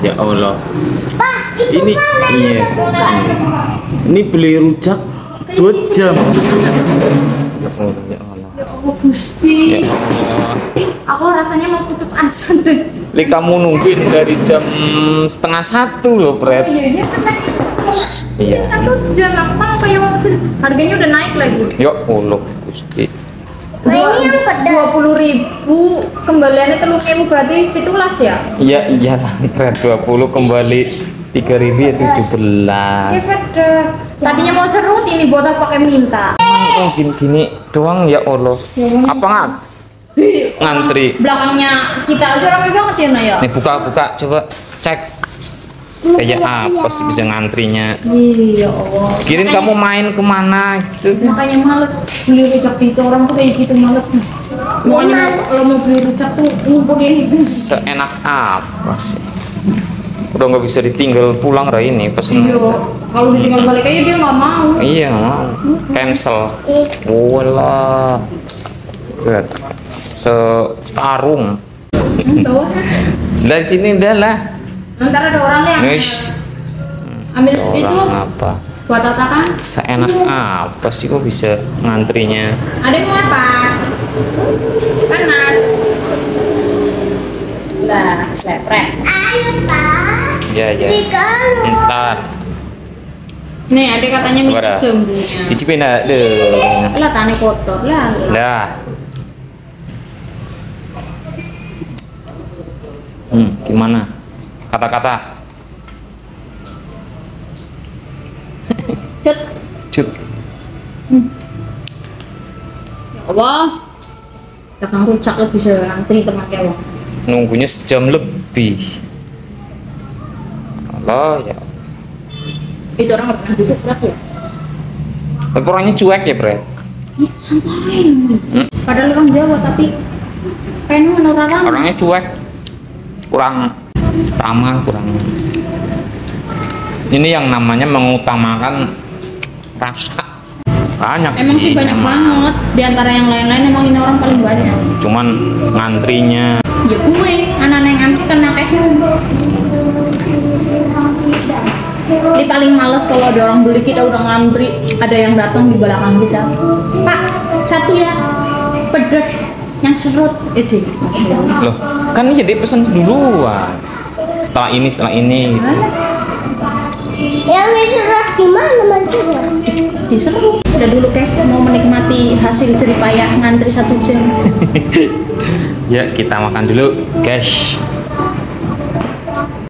Ya Allah. Pak, itu Ini iya. Ini beli rujak 2 jam. Ya Allah, ya Allah. Ya Allah Gusti. Ya Allah. Aku rasanya mau putus asa deh. Li kamu nungguin dari jam 12:30 loh, Pret. Iya, ini kan Iya. 1 jam. Aku kan kayak mau harganya udah naik lagi. Ya Allah, Gusti. Nah, ini yang pedas. 20.000 kembaliannya 3.000 berarti 17 ya? Iya, iyalah, Pret 20 kembali 3.000 ya 17. Ya pedas. Tadinya mau serut ini bocah pakai minta. Oh, gini-gini doang ya Allah. Apa nggak? Ngantri. Belakangnya kita aja ramai banget ya Naya. Nih buka coba cek. Kayak apa sih bisa ngantrinya? Iya Allah. Kirin kamu main kemana gitu? Makanya males beli rujak itu orang tuh kayak gitu males. Makanya kalau mau beli rujak tuh ngumpulin ini. Seenak apa sih? Udah nggak bisa ditinggal pulang lah ini pesen. Iya. Kalau ditinggal balik aja dia nggak mau. Iya nggak mau. Cancel. Wala. Berat. Setarung. Tahu kan? Dari sini dah lah. Ntar ada orang yang Guys. ambil itu Orang apa? buat tatakan. Seenak apa sih kok bisa ngantrinya? Ada yang mau apa? Panas. Lah, lepret. Ayo, Pak. Ya ya. Ikan. Ntar. Nih, ada katanya minta Coba dah. jambunya. Cicipin dah. Deh. Lah, tani kotor lah. Dah. Gimana? Kata-kata. Cut. Cuk. Ya Allah. Takang rujak ya bisa antri teman kewang. Nunggunya sejam lebih. Allah ya. Itu orang nggak pernah duduk berat ya? Tapi orangnya cuek ya, Bre. Ih, santai. Padahal orang Jawa tapi pengen orang. Orangnya cuek. Kurang ramah, kurang. Ini yang namanya mengutamakan rasa. Banyak Emang sih banyak banget. Di antara yang lain-lain emang ini orang paling banyak. Cuman ngantrinya. Ya gue, anak-anak yang antri kena kehnya. Ini paling males kalau ada orang beli kita udah ngantri, ada yang datang di belakang kita. Pak, satu ya, pedas yang serut itu. Loh, kan jadi pesen duluan. Setelah ini. Yang diserot gimana mancingnya? Diserut. Udah dulu guys, mau menikmati hasil jerih payah ngantri 1 jam. Ya, kita makan dulu, guys.